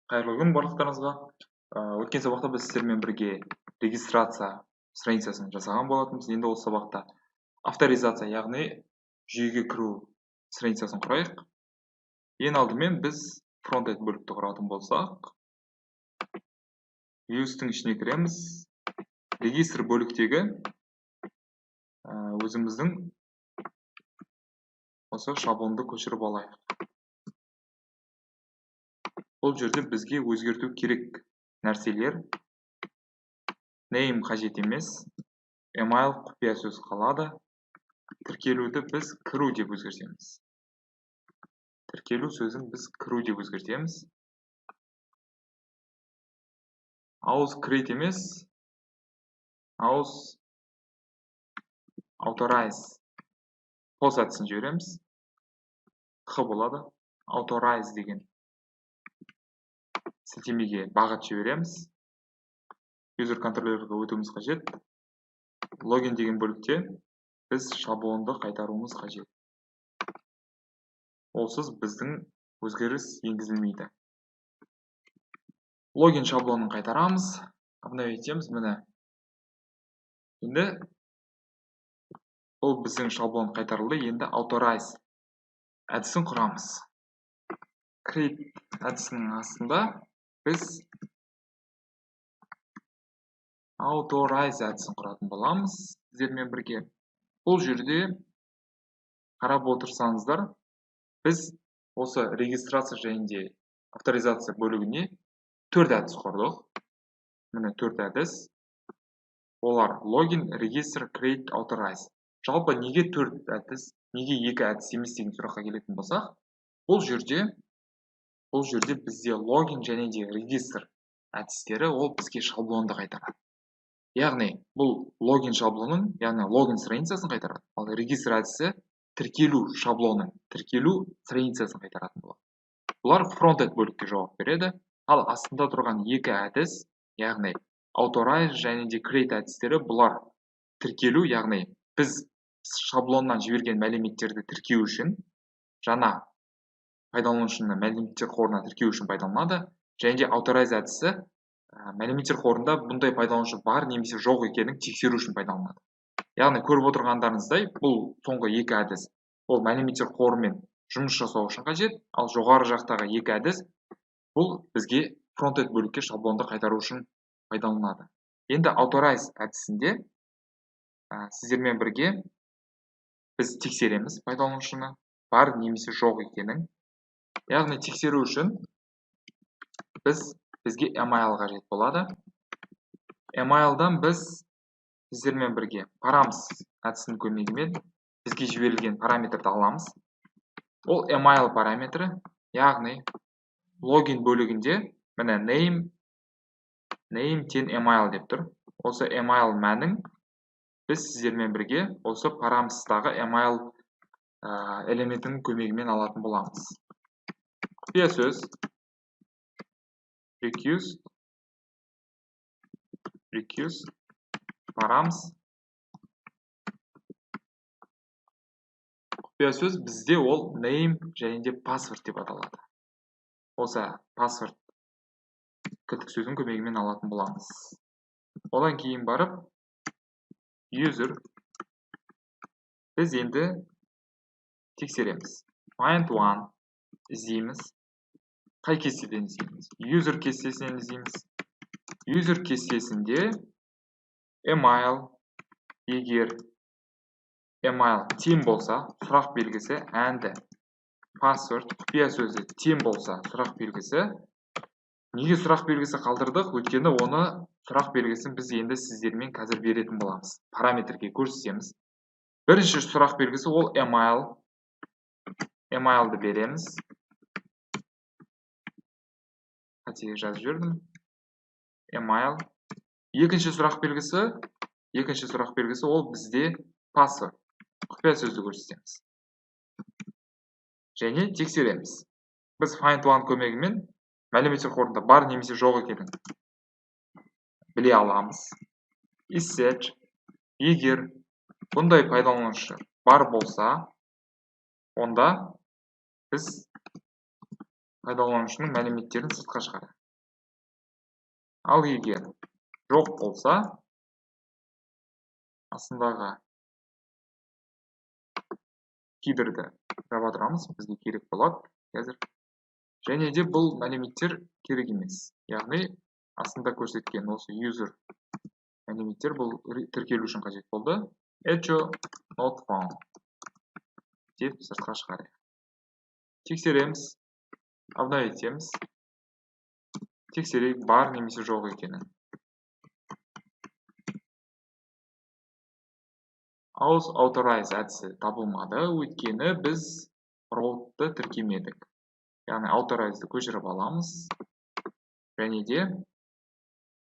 Қайырлы күн барлықтарыңызға. Өткен сабақта біз сіздермен бірге регистрация страницасын жасаған болатынбыз. Енді осы сабақта авторизация, яғни жүйеге кіру страницасын құрайық. Ең алдымен біз фронтенд бөлікті құратын болсақ, Views-тің ішіне кіреміз. Регистр бөліктегі өзіміздің осы шаблонды көшіріп алайық. Бұл жерде бізге өзгерту керек нәрселер: name қажет емес, email құпия сөз қалады, тіркелуді біз кіру деп өзгертеміз. Тіркелу сөзін біз кіру деп өзгертеміз. Auth create емес, auth authorize post әдісін жібереміз. Х болады. Authorize деген сілтемеге бағыт жібереміз. User контроллерге өтуіміз қажет. Логин деген бөлікте біз шаблонды қайтаруымыз қажет. Олсыз біздің өзгеріс енгізілмейді. Логин шаблонын қайтарамыз, обновить етеміз, міне. Енді бұл біздің шаблон қайтарылды. Енді authorize әдісін құрамыз. Create әдісінің астында біз authorize әдісін құратын боламыз сіздермен бірге. Бұл жерде қарап отырсаңыздар, біз осы регистрация және де авторизация бөлігіне төрт әдіс құрдық. Міне, төрт әдіс. Олар: логин, регистр, create, authorize. Жалпы неге төрт әдіс, неге екі әдіс емес деген сұраққа келетін болсақ, бұл жерде бізде логин және де регистр әдістері ол бізге шаблонды қайтарады. Яғни бұл логин шаблонын, яғни логин страницасын қайтарады. Ал регистр әдісі тіркелу шаблонын, тіркелу страницасын қайтаратын болады. Бұлар фронтенд бөлікке жауап береді. Ал астында тұрған екі әдіс, яғни authorize және де create әдістері, бұлар тіркелу, яғни біз шаблоннан жіберген мәліметтерді тіркеу үшін, жаңа пайдаланушыны мәліметтер қорына тіркеу үшін пайдаланады. Және де authorize әдісі мәліметтер қорында бұндай пайдаланушы бар немесе жоқ екенін тексеру үшін пайдаланады. Яғни көріп отырғандарыңыздай, бұл соңғы екі әдіс ол мәліметтер қорымен жұмыс жасау үшін қажет, ал жоғары жақтағы екі әдіс бұл бізге фронтенд бөлікке шаблонды қайтару үшін пайдаланады. Енді authorize әдісінде сіздермен бірге біз тексереміз пайдаланушыны бар немесе жоқ екенін. Яғни тексеру үшін бізге email қажет болады. Emailдан біз сіздермен бірге params әдісінің көмегімен бізге жіберілген параметрді аламыз. Ол email параметрі, яғни логин бөлігінде міне name тең email деп тұр. Осы email мәнін біз сіздермен бірге осы paramстағы email элементінің көмегімен алатын боламыз. Құпия сөз request params. Құпия сөз бізде ол name және де password деп аталады. Осы password кілттік сөздің көмегімен алатын боламыз. Одан кейін барып user біз енді тексереміз. Find one іздейміз. Қай кестеден іздейміз? User кестесінен іздейміз. User кестесінде email, егер email тең болса, сұрақ белгісі, and password құпия сөзі тең болса, сұрақ белгісі. Неге сұрақ белгісі қалдырдық? Өйткені оны сұрақ белгісін біз енді сіздермен қазір беретін боламыз. Параметрге көрсетеміз. Бірінші сұрақ белгісі ол email. Emailді береміз. Қате жазып жібердім. Email. Екінші сұрақ белгісі ол бізде password. Құпия сөзді көрсетеміз. Және тексереміз. Біз find one көмегімен мәліметтер қорында бар немесе жоқ екенін біле аламыз. Isset, егер бұндай пайдаланушы бар болса, онда біз Пайдаланушының мәліметтерін сыртқа шығарады. Ал егер жоқ болса, астындағы хидерді жаба тұрамыз, бізге керек болады қазір. Және де бұл мәліметтер керек емес. Яғни астында көрсеткен осы user мәліметтер бұл тіркелу үшін қажет болды. Echo not found деп сыртқа шығарайық. Тексереміз, обновить етеміз. Тексерейік бар немесе жоқ екенін. Auth authorize әдісі табылмады, өйткені біз роутты тіркемедік. Яғни authorize-ды көшіріп аламыз. Және де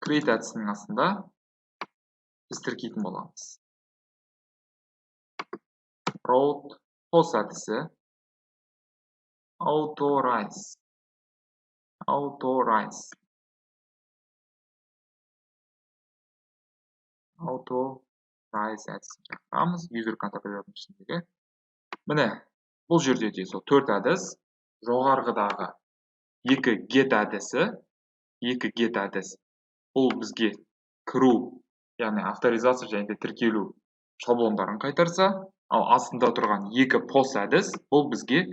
create әдісінің астында біз тіркейтін боламыз. Route post әдісі authorize authorize authorize әдісін шақырамыз user контроллердің ішіндегі. Міне, бұл жерде де сол 4 әдіс, жоғарғыдағы 2 get әдісі, 2 get әдіс. Бұл бізге кіру, яғни авторизация және де тіркелу шаблондарын қайтарса, ал астында тұрған 2 post әдіс бұл бізге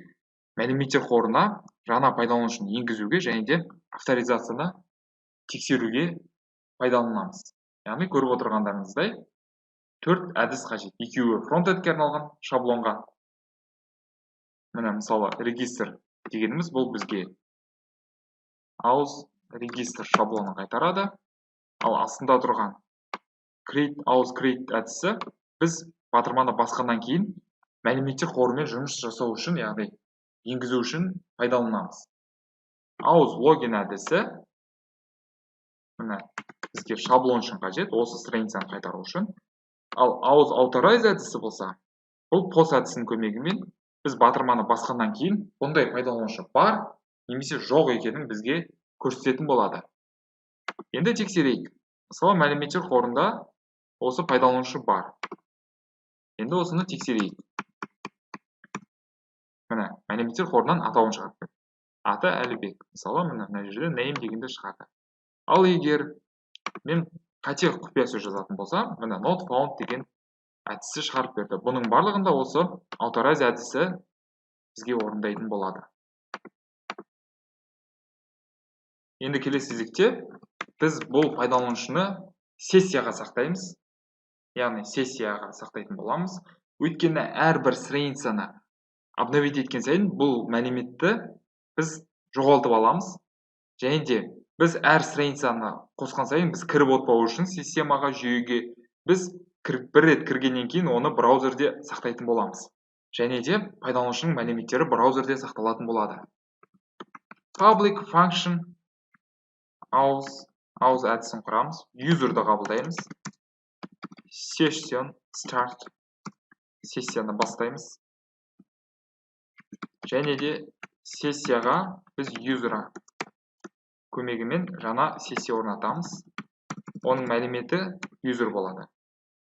мәліметтер қорына жаңа пайдаланушыны енгізуге және де авторизацияны тексеруге пайдаланамыз. Яғни көріп отырғандарыңыздай 4 әдіс қажет. Екеуі фронтендке арналған шаблонға. Міне, мысалы, регистр дегеніміз бұл бізге auth регистр шаблонын қайтарады. Ал астында тұрған create auth create әдісі біз батырманы басқаннан кейін мәліметтер қорымен жұмыс жасау үшін, яғни енгізу үшін пайдаланамыз. Auth login әдісі міне бізге шаблон үшін қажет, осы страницаны қайтару үшін. Ал auth authorize әдісі болса, бұл post әдісінің көмегімен біз батырманы басқаннан кейін бұндай пайдаланушы бар немесе жоқ екенін бізге көрсететін болады. Енді тексерейік. Мысалы, мәліметтер қорында осы пайдаланушы бар. Енді осыны тексерейік. Міне, мәліметтер қорынан атауын шығарып берді. Аты Әлібек. Мысалы, міне мына жерде name дегенді шығарды. Ал егер мен қате құпия сөз жазатын болсам, міне not found деген әдісі шығарып берді. Бұның барлығында осы authorize әдісі бізге орындайтын болады. Енді келесі кезекте біз бұл пайдаланушыны сессияға сақтаймыз. Яғни сессияға сақтайтын боламыз. Өйткені әрбір страницаны обновить еткен сайын бұл мәліметті біз жоғалтып аламыз. Және де біз әр страницаны қосқан сайын біз кіріп отпау үшін системаға, жүйеге біз бір рет кіргеннен кейін оны браузерде сақтайтын боламыз. Және де пайдаланушының мәліметтері браузерде сақталатын болады. Public function auth әдісін құрамыз. User'ды қабылдаймыз. Session start, сессияны бастаймыз. Және де сессияға біз user көмегімен жаңа сессия орнатамыз. Оның мәліметі user болады.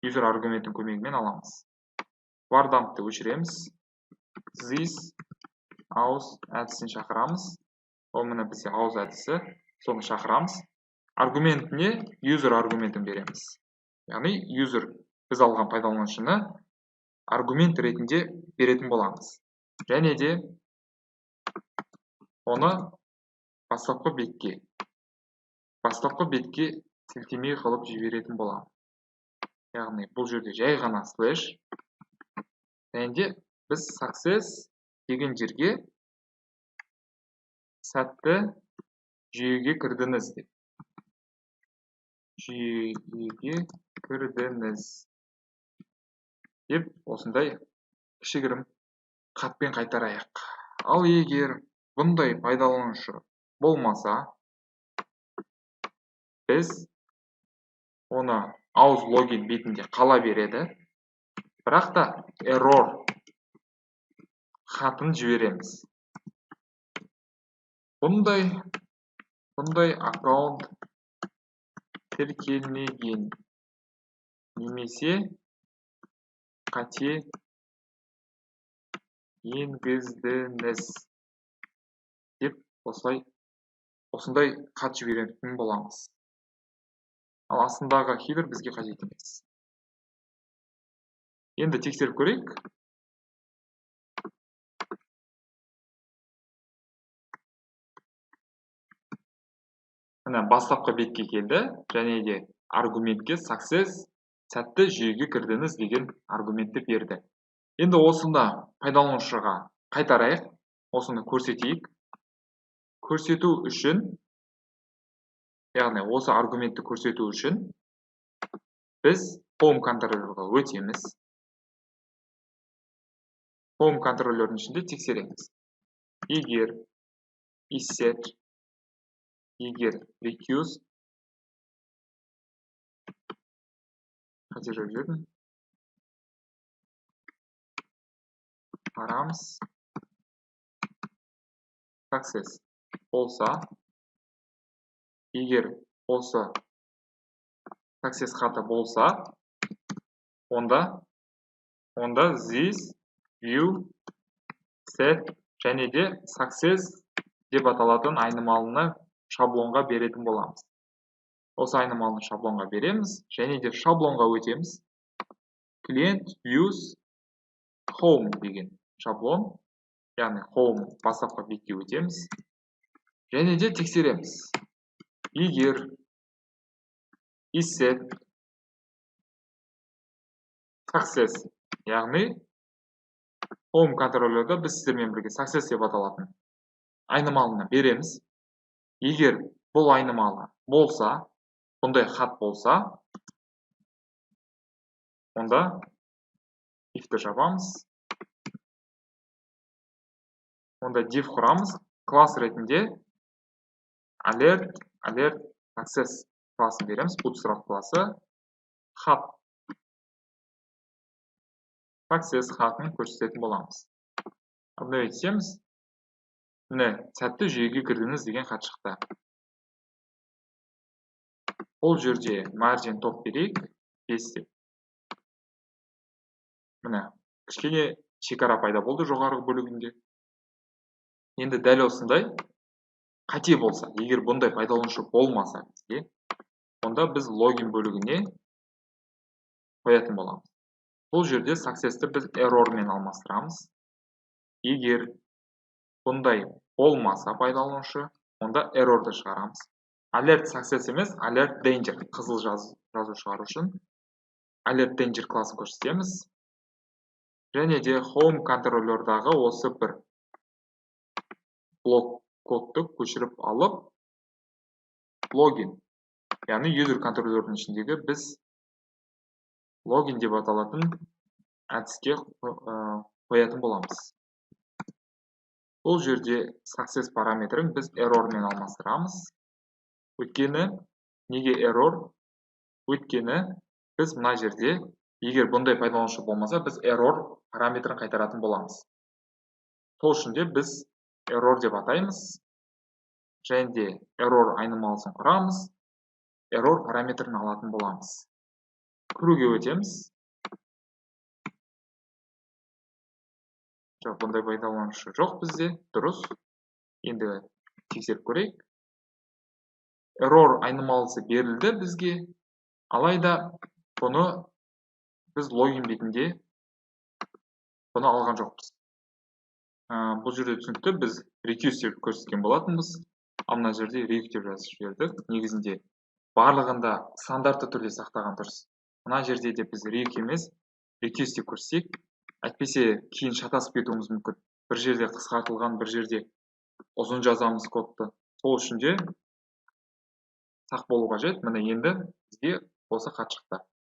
User аргументінің көмегімен аламыз. Var dump'ты өшіреміз. This auth әдісін шақырамыз. Ол міне бізде auth әдісі, соны шақырамыз. Аргументіне user аргументін береміз. Яғни user біз алған пайдаланушыны аргумент ретінде беретін боламыз. Және де оны бастапқы бетке сілтеме қылып жіберетін боламыз. Яғни бұл жерде жай ғана слэш, және де біз success деген жерге сәтті жүйеге кірдіңіз деп. Жүйеге кірдіңіз деп осындай кішігірім хатпен қайтарайық. Ал егер бұндай пайдаланушы болмаса, біз оны auth login бетінде қала береді, бірақ та error хатын жібереміз. Бұндай аккаунт тіркелмеген немесе қате енгіздіңіз деп Осылай осындай хат жіберетін боламыз. Ал астындағы header бізге қажет емес. Енді тексеріп көрейік. Міне, бастапқы бетке келді және де аргументке success, сәтті жүйеге кірдіңіз деген аргументті берді. Енді осында пайдаланушыға қайтарайық, осыны көрсетейік. Көрсету үшін, яғни осы аргументті көрсету үшін біз home контроллерге өтеміз. Home контроллердің ішінде тексереміз. Егер isset, егер request, қате жазып жібердім. Params success болса, егер осы success хаты болса, онда this view set және де success деп аталатын айнымалыны шаблонға беретін боламыз. Осы айнымалыны шаблонға береміз және де шаблонға өтеміз. Client views home деген шаблон, яғни home бастапқы бетке өтеміз және де тексереміз. Егер isset success, яғни home контроллерді біз сіздермен бірге success деп аталатын айнымалыны береміз. Егер бұл айнымалы болса, бұндай хат болса, онда if-ті жабамыз. Онда div құрамыз. Класс ретінде alert, alert success классын береміз. Bootstrap классы хат success хатын көрсететін боламыз. Обновить етеміз. Міне, сәтті жүйеге кірдіңіз деген хат шықты. Бұл жерде margin top берейік 5 деп. Міне, кішкене шекара пайда болды жоғарғы бөлігінде. Енді дәл осындай қате болса, егер бұндай пайдаланушы болмаса бізге, онда біз логин бөлігіне қоятын боламыз. Бұл жерде success-ті біз error-мен алмастырамыз. Егер бұндай болмаса пайдаланушы, онда error-ды шығарамыз. Alert success емес, alert danger, қызыл жазу шығару үшін alert danger классын көрсетеміз. Және де home контроллердағы осы бір блок кодты көшіріп алып, логин, яғни user контроллердің ішіндегі біз логин деп аталатын әдіске қоятын боламыз. Бұл жерде success параметрін біз error-мен алмастырамыз. Өйткені, неге error? Өйткені біз мына жерде, егер бұндай пайдаланушы болмаса, біз error параметрін қайтаратын боламыз. Сол үшін де біз error деп атаймыз. Және де error айнымалысын құрамыз. Error параметрін алатын боламыз. Кіруге өтеміз. Жоқ, бұндай пайдаланушы жоқ бізде, дұрыс. Енді тексеріп көрейік. Error айнымалысы берілді бізге. Алайда бұны біз логин бетінде бұны алған жоқпыз. Бұл жерде түсінікті, біз request деп көрсеткен болатынбыз. Ал мына жерде req деп жазып жібердік. Негізінде барлығында стандартты түрде сақтаған дұрыс. Мына жерде де біз req емес, request деп көрсетсек, әйтпесе кейін шатасып кетуіміз мүмкін. Бір жерде қысқартылған, бір жерде ұзын жазамыз кодты. Сол үшін де сақ болу қажет. Міне, енді бізге осы хат шықты.